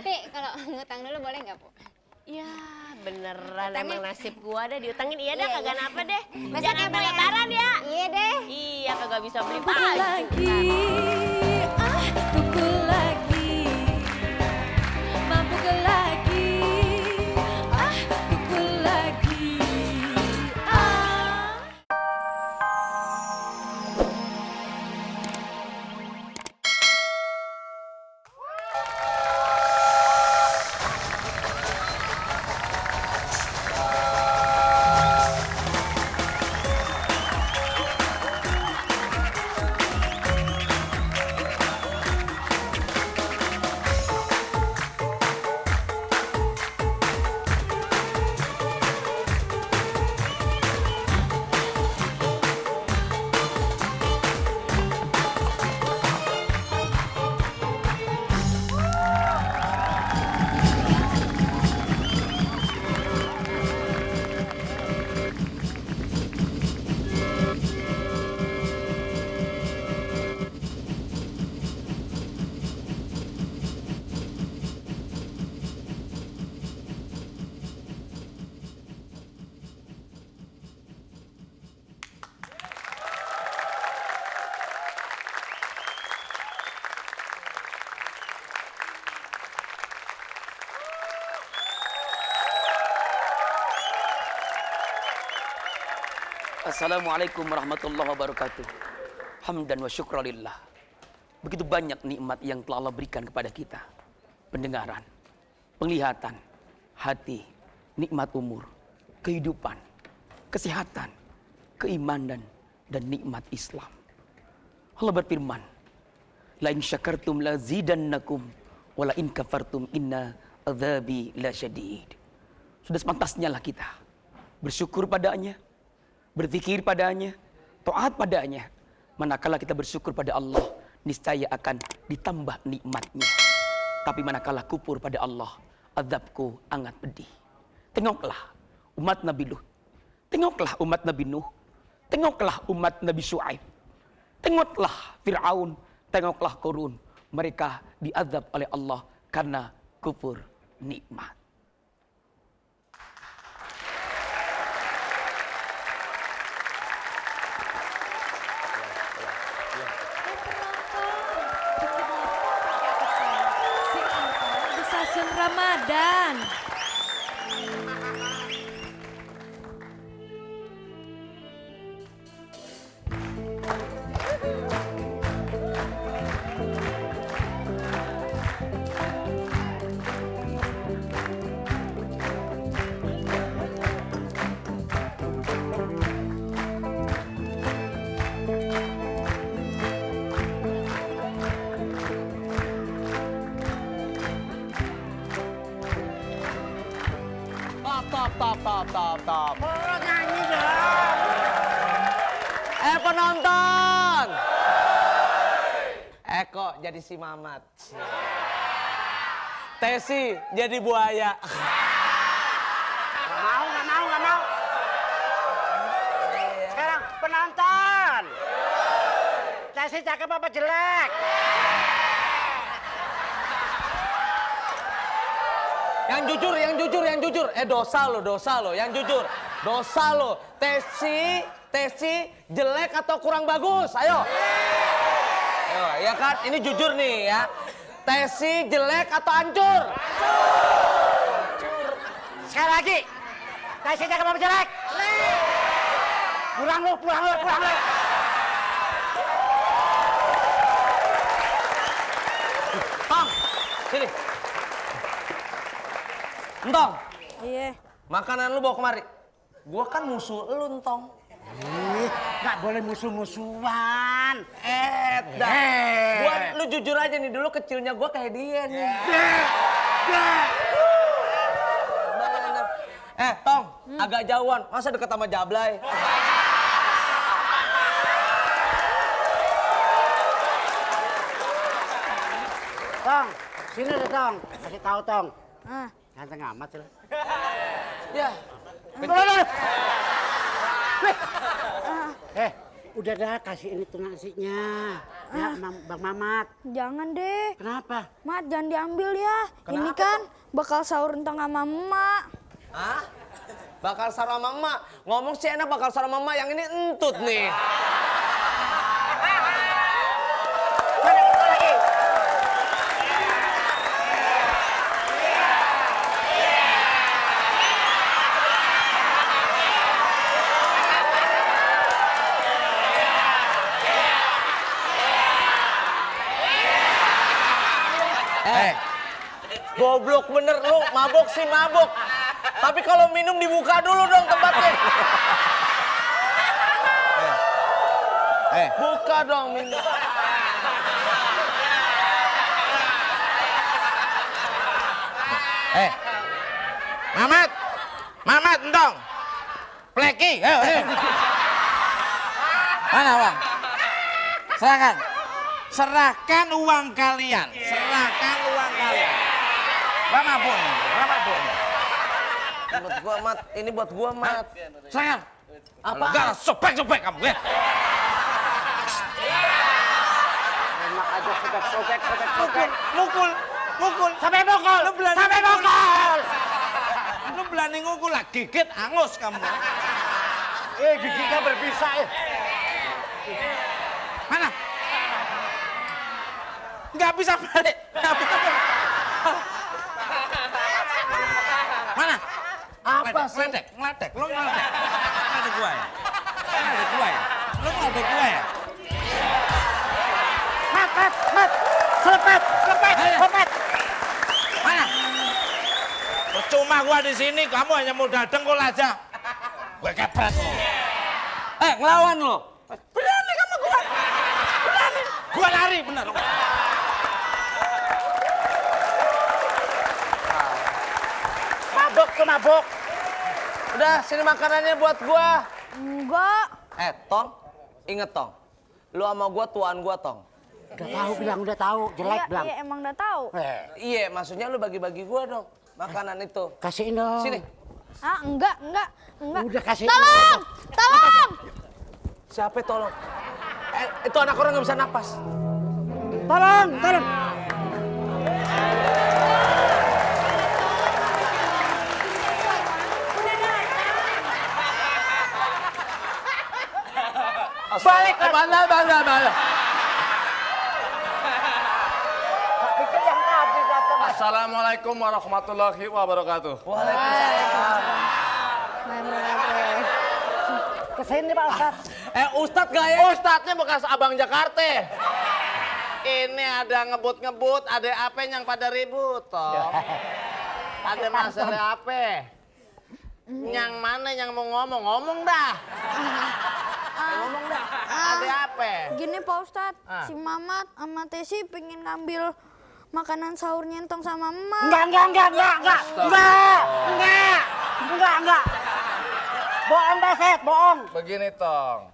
Tapi kalau ngutang dulu boleh nggak, Bu? Ya beneran Utangnya... emang nasib gua deh diutangin. Iya dah, kagak apa deh. Besok Jangan ya, Bu, ya? lebaran ya. Iya deh. Iya, kagak bisa beli Pukul baju. lagi, pukul lagi, mampu lagi, pukul lagi, Assalamualaikum warahmatullahi wabarakatuh. Hamdan wa syukralillah. Begitu banyak nikmat yang telah Allah berikan kepada kita. Pendengaran, penglihatan, hati, nikmat umur, kehidupan, kesehatan, keimanan, dan nikmat Islam. Allah berfirman, la in syakartum la zidannakum wa la in kafartum inna adzabi lasyadid. Sudah sepantasnya lah kita bersyukur padanya, berzikir padanya, taat padanya. Manakala kita bersyukur pada Allah, niscaya akan ditambah nikmatnya. Tapi manakala kufur pada Allah, azabku sangat pedih. Tengoklah umat Nabi Lut, tengoklah umat Nabi Nuh, tengoklah umat Nabi Syuaib, tengoklah Fir'aun, tengoklah Qarun. Mereka diazab oleh Allah karena kufur nikmat. Ramadan. Stop. Oh, nyanyi dong. Penonton. Eko jadi si Mamat. Tesi jadi buaya. Gak mau. Sekarang penonton. Tesi cakep apa jelek? Yang jujur. Dosa lo. Yang jujur. Dosa lo. Tesi jelek atau kurang bagus? Ayo, ya kan? Ini jujur nih ya. Tesi jelek atau hancur? Hancur. Sekali lagi. Tesi cakep apa jelek? Pulang lo. Tong, sini. Entong. Iya. Makanan lu bawa kemari. Gua kan musuh lu, Entong. Nggak boleh musuh-musuhan. Gua lu jujur aja nih, dulu kecilnya gua kayak dia nih. Tong, agak jauhan. Masa deket sama Jablay? Tong, sini deh Tong. Kasih tahu Tong. Ganteng amat sih. Ya. Udah dah, kasih ini tuh nasinya. Ya, Bang Mamat. Jangan deh. Kenapa? Mat, jangan diambil ya. Ini kan bakal sahur entong sama emak. Hah? Bakal sahur sama emak. Ngomong sih enak bakal sahur sama emak, yang ini entut nih. Goblok bener lu, mabok sih mabok. Tapi kalau minum dibuka dulu dong tempatnya. Buka dong minum. Mamat, Mamat, entong. Pleki, ayo. Mana uang? Serahkan. Serahkan uang kalian. Serahkan uang kalian. Berapa pun? Buat gua Mat, ini buat gua Mat. Serahkan. Apa? Enggak, sobek kamu ya. Enak aja sobek. Mukul. Sampai bokol. Lu berani ngukul lah, gigit angus kamu. Giginya berpisah ya. Mana? Nggak bisa balik. Mana? Apa sih? Ngeledek. Lu ngeledek. Ngeledek gua ya? Lu ngeledek gua ya? Mat. Selepet. Mana? Percuma gua di sini, kamu hanya modal dengkul aja. Gue kepret lo. Ngelawan lo. Berani kamu gua. Berani. Gua lari bener. Mabok. Udah, sini makanannya buat gua. Enggak. Tong, inget Tong. Lu sama gua tuan gua, Tong. Udah tahu, jelek bilang. Iya, emang udah tahu. Iya, maksudnya lu bagi-bagi gua dong. Makanan itu. Kasihin dong. Sini. Ah, enggak. Udah kasih. Tolong! Siapa tolong? Itu anak orang nggak bisa napas. Tolong. Balik. Balik. Assalamualaikum warahmatullahi wabarakatuh. Kesini Pak Ustadz. Ustadz gak ya? Ustadznya bekas abang Jakarta. Ini ada ngebut, ada apa yang pada ribut, toh. Ada masalah apa? Yang mana yang mau ngomong dah. Ada apa? Gini Pak Ustadz, si Mamat sama Tesi pengen ngambil makanan sahurnya entong sama emak. Enggak. Bohong Baset, bohong. Begini, Tong.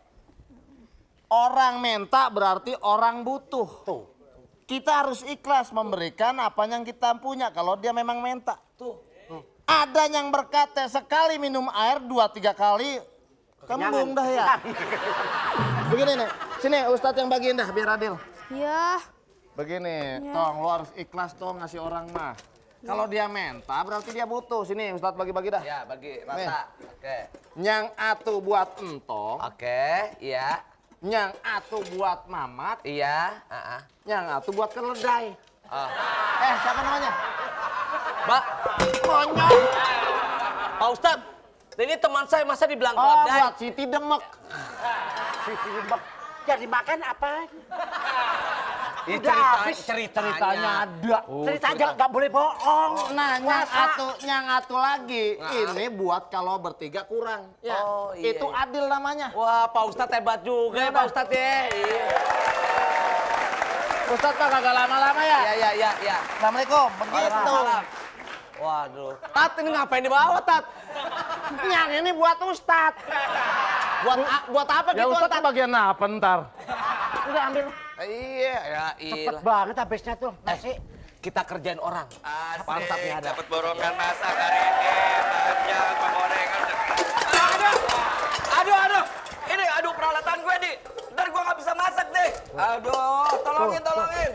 Orang minta berarti orang butuh. Tuh. Kita harus ikhlas memberikan apa yang kita punya kalau dia memang minta. Tuh. Ada yang berkata sekali minum air 2-3 kali kembung dah ya. Begini nih, sini Ustadz yang bagiin dah biar adil. Ya. Begini, Tong, lo harus ikhlas Tong ngasih orang mah. Kalau dia minta berarti dia butuh. Sini Ustadz bagi-bagi dah. Ya, bagi rata. Oke. Yang atu buat entong, Oke, iya. yang atu buat Mamat, Iya. yang atu buat keledai. Ah. Siapa namanya? Mbak, Konyol. Pak Ustadz, ini teman saya masa dibilang Oh, keledai. buat Siti Demek. Jadi makan apa? Ceritanya ada. Cerita aja nggak boleh bohong. Nah, yang atu lagi, ini buat kalau bertiga kurang. Ya, Oh, iya, itu iya. adil namanya. Wah, Pak Ustadz hebat juga ya, Pak Ustadz ya. Iya. Ustadz Pak kagak lama-lama ya. Iya. Assalamualaikum. Begitu. Waduh. Tat, ini ngapain dibawa, Tat? Yang ini buat Ustadz. Buat apa Ya gitu, Ustadz Tat? bagian apa ntar? Udah ambil. Iya, ya Cepet iya. banget habisnya tuh. Nasi. Kita kerjain orang. Pak Ustadz ya ada. Dapat borongan masak hari ini, panjang, penggorengan. Aduh, peralatan gue nih. Aduh, tolongin.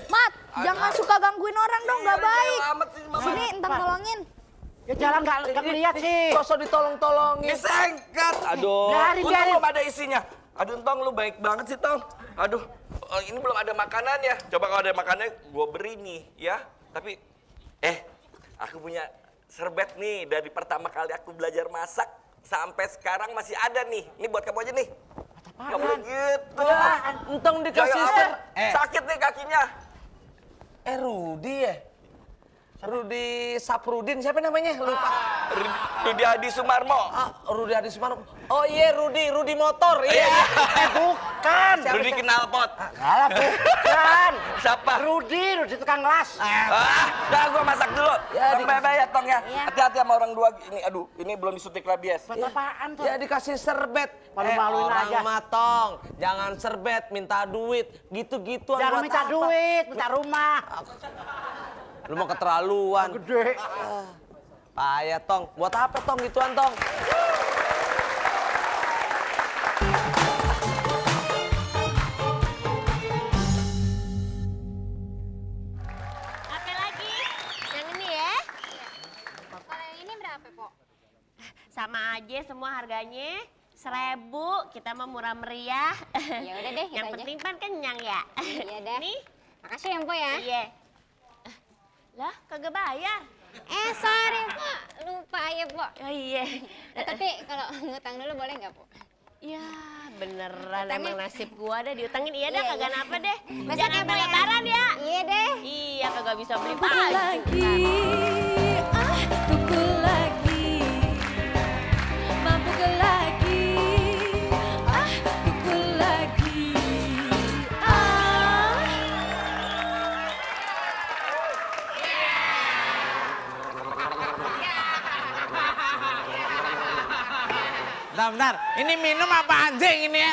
Mat, jangan suka gangguin orang dong, nggak baik. Sini, Entang tolongin. Ya jalan nggak ngeliat sih. Kosong ditolong-tolongin. Disengkat. Aduh, Biarin. untung belum ada isinya. Aduh, Tong, lu baik banget sih, Tong. Aduh, ini belum ada makanan ya. Coba kalau ada makanannya, gue beri nih, ya. Tapi, aku punya serbet nih. Dari pertama kali aku belajar masak, sampai sekarang masih ada nih. Ini buat kamu aja nih. Gak boleh gitu. Entong dikasih Sakit nih kakinya. Rudi ya? Rudi Saprudin, siapa namanya? Lupa. Rudi Adi Sumarmo. Rudi Adi Sumarmo. Oh iya, Rudi motor. Iya. Bukan. Rudi knalpot. Salah, bukan. Siapa? Rudi tukang las. Udah gua masak dulu. Ya, Tong, bye-bye ya, Tong ya. Hati-hati sama orang dua ini. Aduh, ini belum disuntik rabies. Apaan tuh? Ya dikasih serbet. Malu-maluin orang aja. matong. Jangan serbet, minta duit. Gitu-gituan Jangan buat minta apa? duit, minta rumah. Lu mau keterlaluan. Gede. Payah, Tong. Buat apa, Tong, gituan, Tong? Apa lagi? Yang ini ya? Kalau yang ini berapa, Po? Sama aja semua harganya. 1.000, kita mah murah meriah. Ya udah deh, Yang gitu aja. penting kan kenyang ya. Iya deh. Nih, Makasih ya, Po ya. iya. Lah, kagak bayar. Sorry, Po. Lupa ya, Po. Oh iya. Tapi kalau ngutang dulu boleh nggak, Po? Ya, beneran Utangnya- emang nasib gua dah diutangin. Iya dah, Iya, kagak iya. napa deh. Besok Jangan ya, Po, ya. lebaran ya. Iya deh. Iya, kagak bisa beli Pukul baju. lagi, pukul lagi, pukul lagi, pukul lagi, Bentar. Ini minum apa anjing ini ya?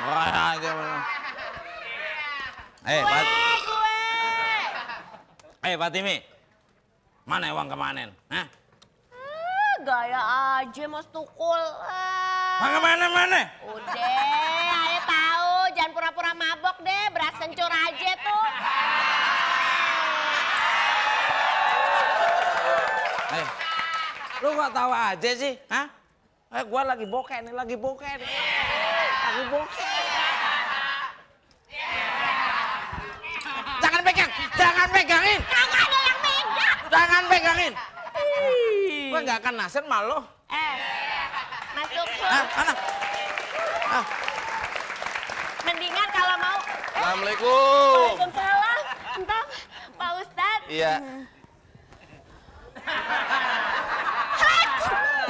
Wah, aja. Fatimi. Mana uang kemarin? Hah? Gaya aja Mas Tukul. Uang kemana-mana? Udah, ayo tahu, jangan pura-pura mabok deh, beras kencur aja tuh. Lu kok tahu aja sih? Hah? Gua lagi bokeh nih, lagi bokeh. Jangan pegangin. Kagak ada yang megang. Jangan pegangin. Gua nggak akan nasen malu. Mas Tukul, Mana? mendingan kalau mau. Assalamualaikum. Waalaikumsalam. Entah, Pak Ustadz. Iya.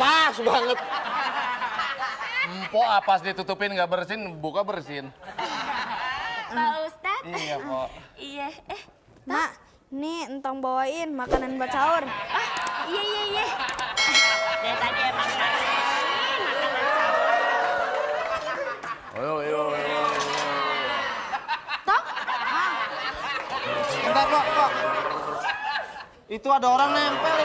Pas banget. Empok pas ditutupin nggak bersin, buka bersin. Pak Ustadz. Iya, Po. Iya, Mak, nih Entang bawain makanan buat sahur. iya. Dari tadi emang ngeliatin makanan sahur. Ayo. Tok? Bentar, Po. Itu ada orang nempel.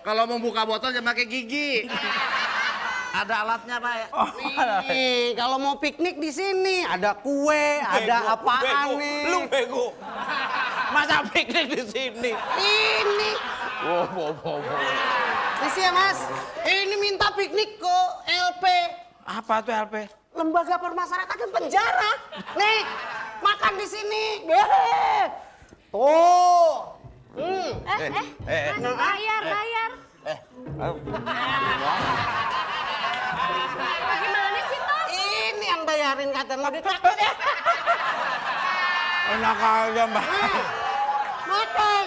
Kalau mau buka botol jangan pakai gigi. Ada alatnya, Pak ya? Nih, kalau mau piknik di sini ada kue, ada apaan nih? Lu bego. Masa piknik di sini? Ini. Wow. Isi ya, Mas. Ini minta piknik ke LP. Apa tuh LP? Lembaga Permasyarakatan Penjara. Nih, makan di sini. Beh. Tuh. Bayar. Bagaimana sih, Tom? Ini yang bayarin kata lo ditraktir ya. Enak aja, Mbak. Makan.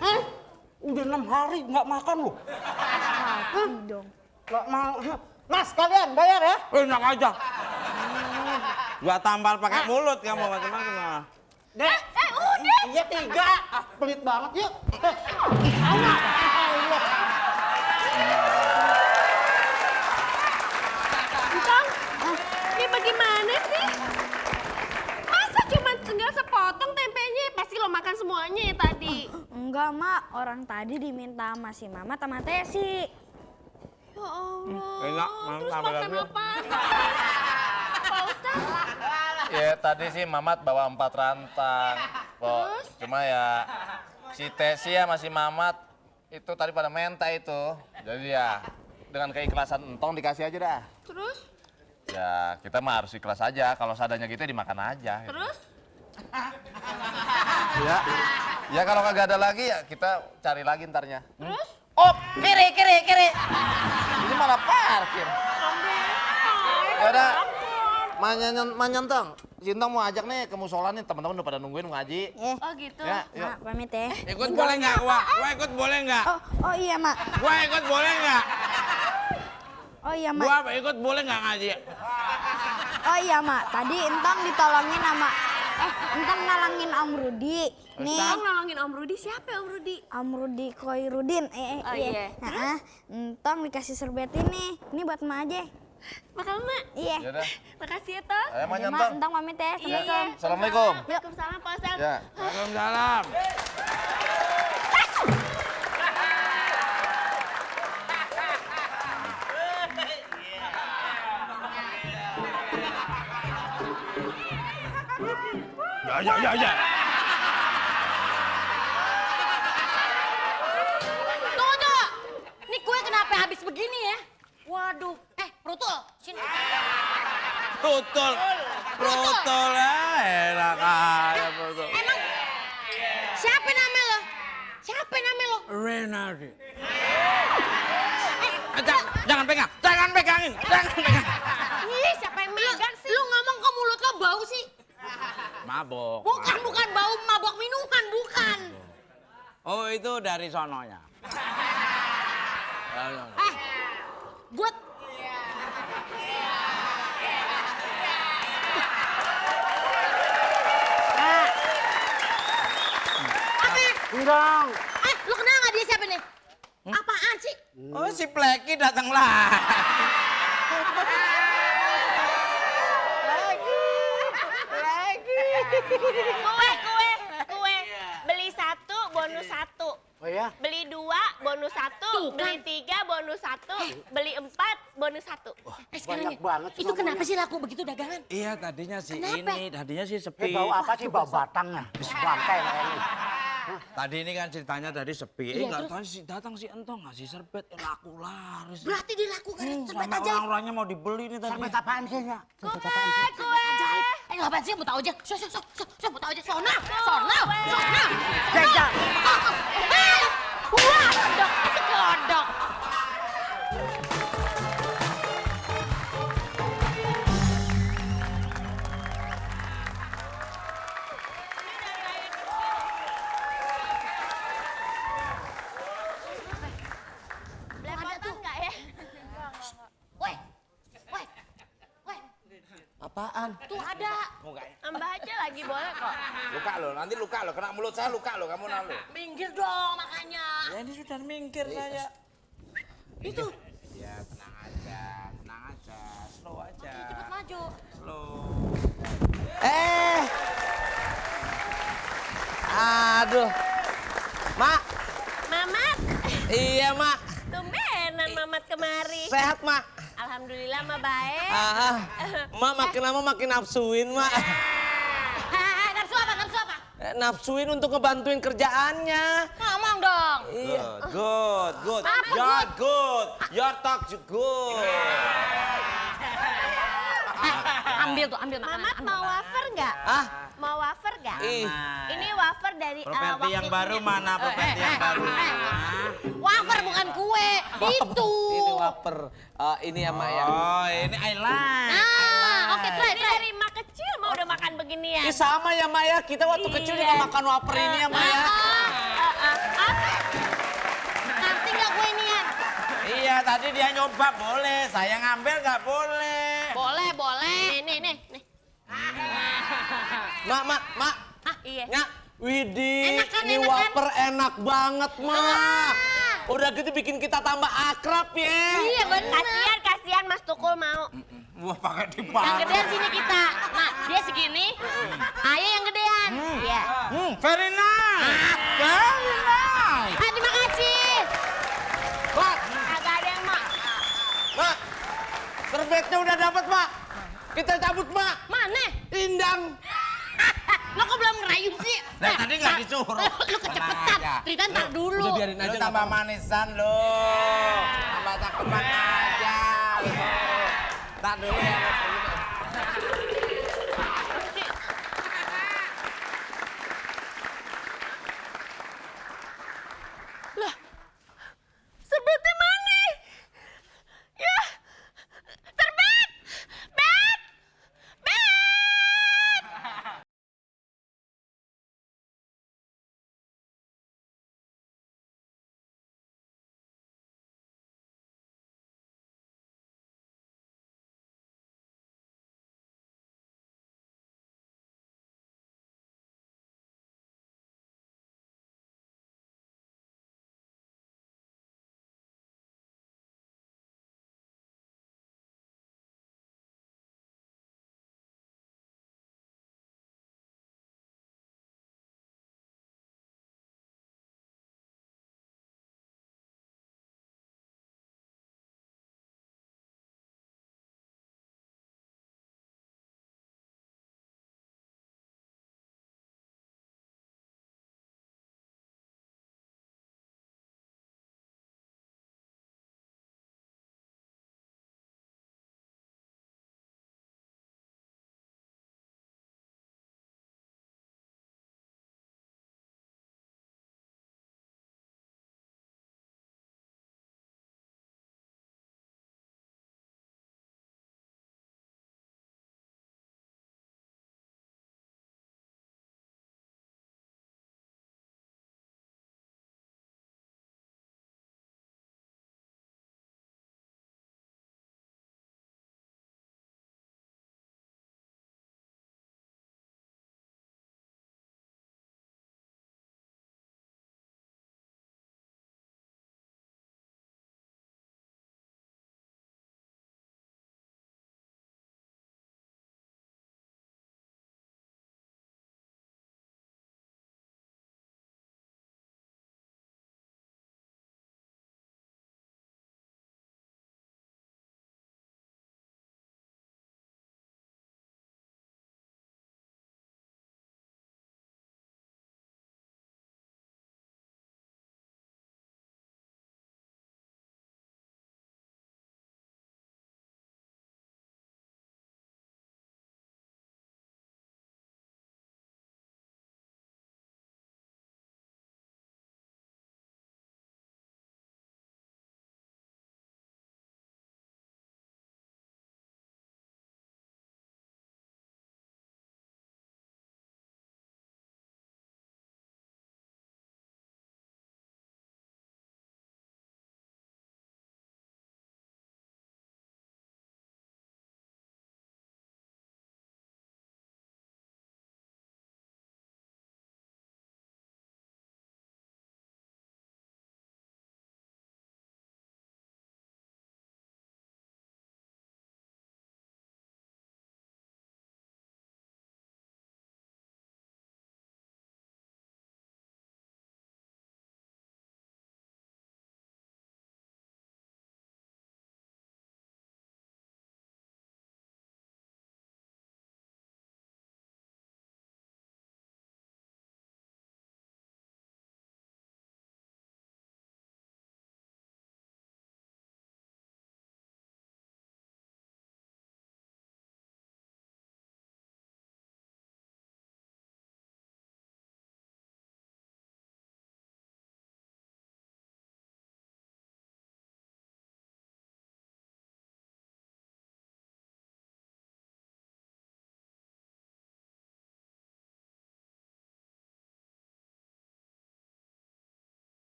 Hah? Udah 6 hari nggak makan lu. Dong. Nggak mau. Mas, kalian bayar ya. Enak aja. Gua tampal pakai mulut kamu macam-macam. Dek. Udah. Iya 3. Pelit banget yuk. Allah. Entang, ini bagaimana sih? Masa cuma tinggal sepotong tempenya? Pasti lo makan semuanya ya tadi. Enggak, Mak. Orang tadi diminta sama si Mama sama Tesi. Ya Allah. Enak, Terus tambah makan lagi. apa? Pak Ustadz? Ya tadi sih Mamat bawa 4 rantang. Kok cuma ya si Tesi ya masih Mamat itu tadi pada minta itu. Jadi ya dengan keikhlasan entong dikasih aja dah. Terus? Ya kita mah harus ikhlas aja. Kalau seadanya gitu dimakan aja. Terus? Ya. Ya kalau kagak ada lagi ya kita cari lagi ntarnya. Terus? Oh, kiri. Ini malah parkir. Ya udah. Manyentong. Sintong mau ajak nih ke musola nih, teman-teman udah pada nungguin mau ngaji. Oh gitu. Ya, yuk. Mak, pamit ya. Ikut boleh nggak, Wak? Gua ikut boleh nggak? Oh iya, Mak. Gua ikut boleh nggak? Oh iya, Mak. Gua ikut boleh nggak ngaji? Oh iya, Mak. Tadi Entong ditolongin sama Entong nalangin Om Rudi. Nih. Entong nolongin Om Rudi, siapa Om Rudi? Om Rudi Koirudin. Oh, iya. Nah, Entong dikasih serbet ini. Ini buat Mak aja. Makan Mak. Iya. Ya udah. Makasih ya, Tong. Ayo Mak, Manyentong. Entong pamit ya. Iya. Assalamualaikum. Waalaikumsalam, Pak Ustadz. Ya. Waalaikumsalam. Ya. Tunggu. Ini kue kenapa habis begini ya? Waduh. Brutul. Sini. Protol lah, enak aja protol. Emang siapa nama lo? Renaldi. Jangan pegangin. Ih, siapa yang megang sih? Lu ngomong kok mulut lo bau sih? Mabok. Bukan bau mabok minuman, bukan. Oh, itu dari sononya. Gue Entong. lu kenal nggak dia siapa nih? Apaan sih? Oh, si Pleki datang lah. Kue. Beli 1 bonus 1. Oh ya? Beli 2 bonus 1. Beli 3 bonus 1. Beli 4 bonus 1. Banyak banget. Itu kenapa sih laku begitu dagangan? Iya, tadinya sih tadinya sih sepi. Bau apa sih? Bau batangnya. Bangkai kayaknya. Tadi ini kan ceritanya tadi sepi. Enggak tahu sih datang si Entong ngasih serbet laku laris. Berarti dia laku kan serbet Sama aja. orang-orangnya mau dibeli nih tadi. Serbet apaan sih ya? Kue. Ngapain sih mau tahu aja? So mau tahu aja. Sona. Jajan. Wah, kodok. Itu kodok. Belepotan nggak ya? Woi. Apaan? Tuh ada. Mbak aja lagi boleh kok. Nanti luka lo, kena mulut saya luka lo, kamu nalu. Minggir dong makanya. Ya ini sudah minggir saya. Itu. Ya tenang aja, slow aja. Cepet maju. Aduh. Mak. Mamat, Iya, Mak. tumbenan Mamat kemari. Sehat, Mak. Alhamdulillah mah baik. Mak makin lama makin nafsuin, Mak. Nafsu apa? Nafsuin untuk ngebantuin kerjaannya. Ngomong dong. Iya. Good. You're good. Your talk good. Ambil makanan. Mamat mau wafer nggak? Ah, Mau wafer nggak? ih. Ini wafer dari Properti yang baru mana? Properti yang baru. Wafer bukan kue. Itu. Ini wafer. Ini ya, Mak ya. Oh, ini I like. Nah, oke, try. Ini dari mak kecil mau udah makan beginian. Ini sama ya, Mak ya. Kita waktu kecil juga makan wafer ini ya, Mak ya. Ngerti nggak kue inian? Iya, tadi dia nyoba boleh. Saya ngambil nggak boleh. Boleh. Nih. Mak. Iya. Nyak. Widih, Enak kan, ini enak kan? wafer enak banget, Mak. Udah gitu bikin kita tambah akrab ya. Iya bener. Kasihan Mas Tukul mau. Wah, pakai Yang dipakai. gedean sini kita. Nah, dia segini. Ayah yang gedean. Iya. Very nice. Very nice. Terima kasih. Mak, Agak ada yang mau. udah dapat, Mak. Kita cabut, Mak. Mana? Indang. Lo kok belum ngerayu sih? Nah, tadi nggak disuruh. Lu kecepatan. Cerita ntar dulu. Udah biarin aja. Lu tambah manisan lo. Tambah cakepan aja. Tak dulu ya. Serbetnya mana? Ya, serbet! Bet! Bet!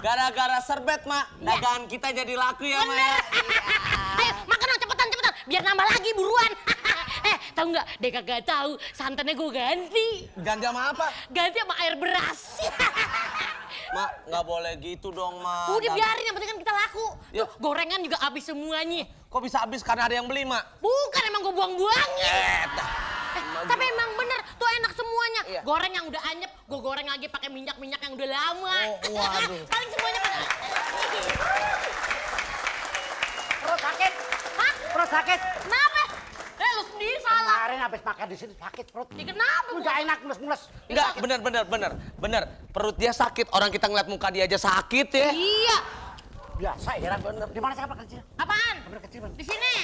Gara-gara serbet, Mak. Dagangan kita jadi laku ya, Mak. Ayo, makan dong, cepetan. Biar nambah lagi, buruan. Tahu nggak? Dia kagak tahu. Santannya gue ganti. Ganti sama apa? Ganti sama air beras. Mak, nggak boleh gitu dong, Mak. Udah biarin, yang penting kan kita laku. Ya. Tuh, gorengan juga habis semuanya. Kok bisa habis karena ada yang beli, Mak? Bukan, emang gue buang-buangin. Tapi emang bener, tuh enak semuanya. Iya. Goreng yang udah anyep, gue goreng lagi pakai minyak-minyak yang udah lama. Oh, waduh. Paling semuanya pada. Perut sakit. Hah? Perut sakit. Kenapa? Lu sendiri salah. Kemarin habis makan di sini sakit perut. Ya, kenapa? Nggak enak mules-mules. Enggak, bener. Perut dia sakit, orang kita ngeliat muka dia aja sakit ya. Iya. Biasa ya, bener. Di mana kamar kecil? Apaan? Kamar kecil, Bang. Di sini.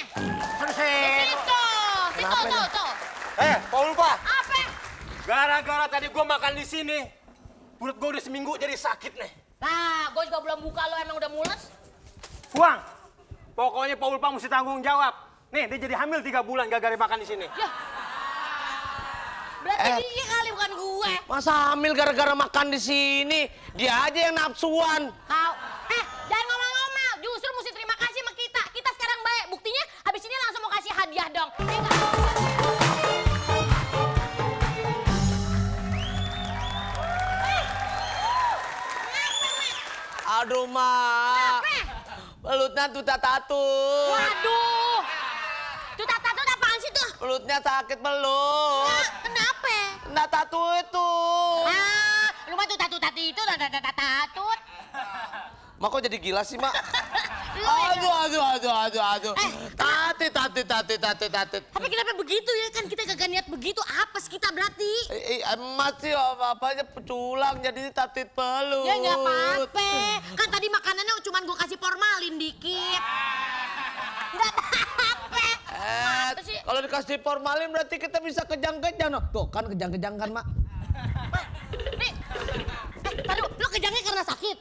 Selesai. Situ. Tuh. Paul Pak. Apa? Gara-gara tadi gua makan di sini, perut gua udah seminggu jadi sakit nih. Nah, gue juga belum buka, lo emang udah mules? Buang. Pokoknya Paul Pak mesti tanggung jawab. Nih, dia jadi hamil 3 bulan gara-gara makan di sini. Ya. Berarti dia kali bukan gue. Masa hamil gara-gara makan di sini? Dia aja yang nafsuan. Kau, jangan ngomel-ngomel. Justru mesti terima kasih sama kita. Kita sekarang baik. Buktinya habis ini langsung mau kasih hadiah dong. Aduh, Mak. Pelutnya tutat-tatut. Waduh. Tutat-tatut apaan sih tuh? Pelutnya sakit pelut. Kenapa? Nggak tatu itu. Lu mah tutat-tutat itu, tatut. Mak kok jadi gila sih, Mak? Aduh. Tatit. Tapi kenapa begitu ya? Kan kita kagak niat begitu. Apes kita berarti. Emas sih apa-apanya peculang jadi tatit pelut. Ya nggak apa-apa. Kan tadi makanannya cuma gue kasih formalin dikit. Nggak apa-apa. Apa sih? Kalau dikasih formalin berarti kita bisa kejang-kejang. Tuh kan kejang-kejang kan, Mak. Nih, taruh, lo kejangnya karena sakit?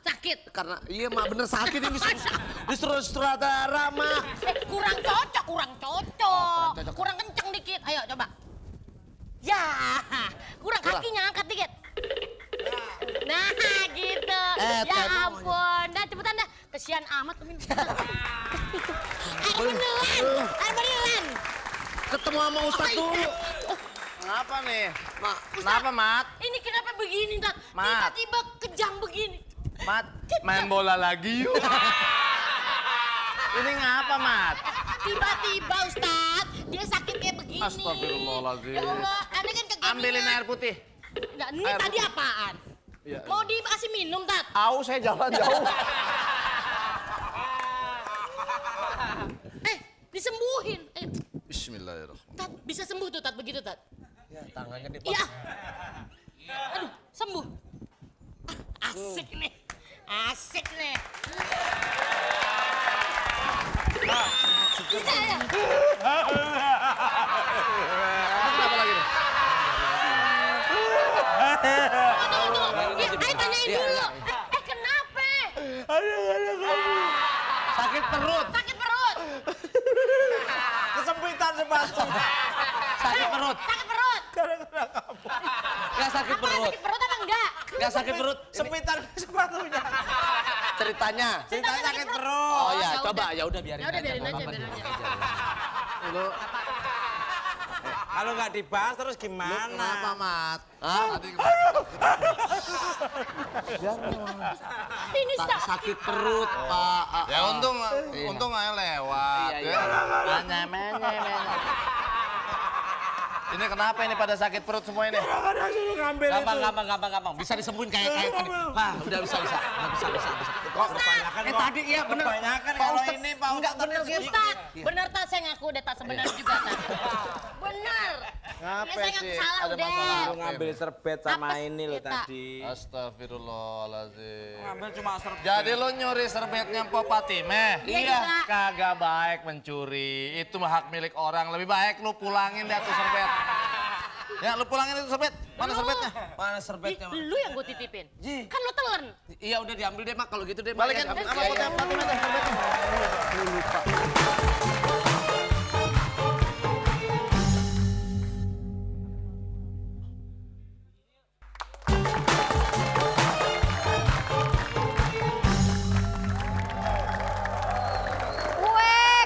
Sakit? Karena iya, Mak, bener sakit ini disuruh sutradara, Mak. Kurang cocok. Kurang kenceng dikit. Ayo coba. Ya, kurang kakinya angkat dikit. Nah, gitu. Ya ampun. Dah cepetan dah. Kesian amat. Air beneran. Ketemu sama Ustadz dulu. Kenapa nih? Mak, Kenapa, Mat? Ini kenapa begini, Tat? Mat. Tiba-tiba kejang begini. Mat, main bola lagi yuk. Ini ngapa, Mat? Tiba-tiba, Ustaz, dia sakit kayak begini. Astagfirullahaladzim. Ya Allah, Anda kan kagak Ambilin air putih. Nggak, ini tadi apaan? Ya. Mau dikasih minum, Tat? Aus, saya jalan jauh. Disembuhin. Ayo, Bismillahirrahmanirrahim. Tat, bisa sembuh tuh, Tat, begitu, Tat. Ya, tangannya dipak. Iya. Aduh, sembuh. Asik nih. Bisa ya? Kenapa lagi nih? Ya, ayo tanyain dulu. Kenapa? Sakit perut. Sakit perut. Kesempitan sepatu. Sakit perut. Sakit perut. Nggak sakit Apa, perut. sakit perut apa enggak? Nggak sakit perut. Sempitan sepatunya. Ceritanya. Ceritanya sakit perut. Oh ya, Ya coba. udah. Ya udah biarin Ya udah, biarin nggak aja, apa-apa. biarin aja. Kalau nggak dibahas terus gimana? Kenapa, Mat? Hah? Ini Sakit perut, Pak. Ya untung aja lewat. Iya. Ini kenapa ini pada sakit perut semua ini? Gampang. Bisa disembuhin kayak tadi. Wah, udah bisa. Kok kebanyakan Tadi iya bener. Kebanyakan Pak kalau Ustadz. ini Pak Enggak Ustadz. bener gitu. Ustaz, bener tak saya ngaku deh tak sebenarnya juga tak. Bener. Ngapa Ini saya ngaku sih? salah Ada udah. masalah Lu ngambil serbet sama Apa ini lo kita? tadi. Astagfirullahaladzim. Ngambil cuma serbet. Jadi lo nyuri serbetnya Mpok Fatimah? Iya. Kagak baik mencuri. Itu hak milik orang. Lebih baik lu pulangin deh tuh serbet. Ya lu pulangin itu serbet. Mana serbetnya? Mana serbetnya, Mak? Lu yang gue titipin. Kan lu telan. Iya udah diambil deh, Mak. Kalau gitu deh, Mak. Balikin Ya, sama Mpok Fatimah deh serbetnya.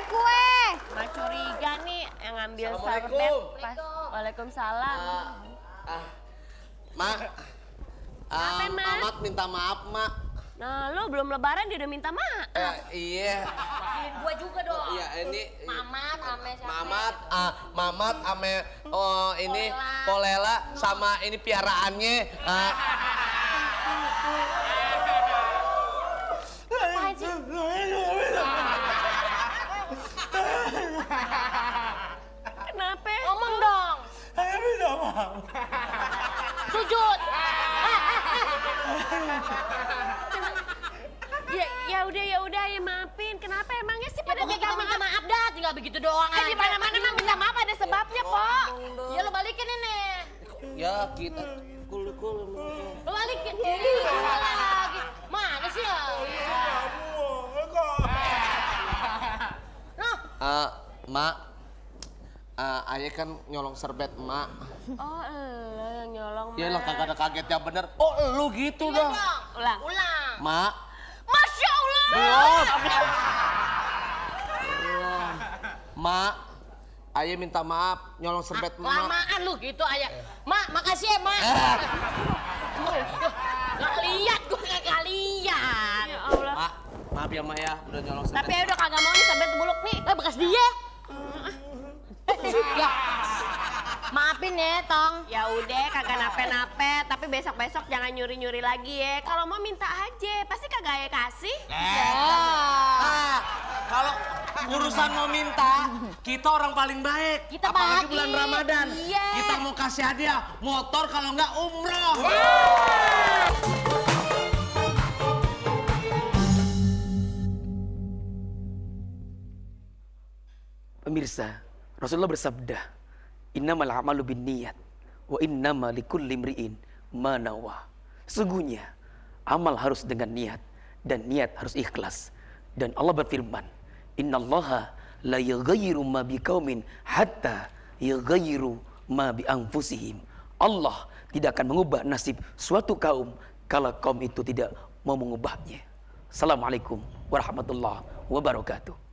Kue. Nggak curiga nih yang ngambil Assalamualaikum. serbet pas. Waalaikumsalam. Mak, Apa, Mak? Mamat minta maaf, Mak. Nah, lo belum lebaran dia udah minta maaf. Iya. Gua juga dong. Iya, ini Mamat ame siapa? Mamat ame ini Polela sama ini piaraannya. Apaan sih? Kenapa? Ngomong dong. Saya minta maaf. Sujud. Ya udah ya maafin. Kenapa emangnya sih pada Pokoknya kita minta maaf dah, tinggal begitu doang aja. di mana-mana mah minta maaf ada sebabnya, Pok. Ya lo balikin ini. Ya kita kul. Lo balikin. Iya lagi. Mana sih ya? Noh. Mak, ayah kan nyolong serbet emak. Oh, yang nyolong. Ya lah kagak ada kagetnya bener. Oh lu gitu dong. Ulang. Mak. Masya Allah. Belum. Mak, ayah minta maaf nyolong serbet emak. Lamaan lu gitu ayah. Mak, makasih ya, Mak. Gak lihat, gue gak lihat. Ya Allah. Mak, maaf ya Mak ya udah nyolong serbet. Tapi ya udah kagak mau nih serbet buluk nih. Bekas dia. Ya. Maafin ya, Tong. Ya udah kagak nape-nape, tapi besok-besok jangan nyuri-nyuri lagi ya. Kalau mau minta aja, pasti kagak ya kasih. Kalau urusan mau minta, kita orang paling baik. Kita apalagi baik. bulan Ramadan. Iya. Kita mau kasih hadiah motor kalau nggak umroh. Pemirsa, Rasulullah bersabda, "Innamal a'malu binniyat wa innama likulli imri'in ma nawa." Sesungguhnya amal harus dengan niat dan niat harus ikhlas. Dan Allah berfirman, "Innallaha la yughayyiru ma biqaumin hatta yughayyiru ma bi anfusihim." Allah tidak akan mengubah nasib suatu kaum kalau kaum itu tidak mau mengubahnya. Assalamualaikum warahmatullahi wabarakatuh.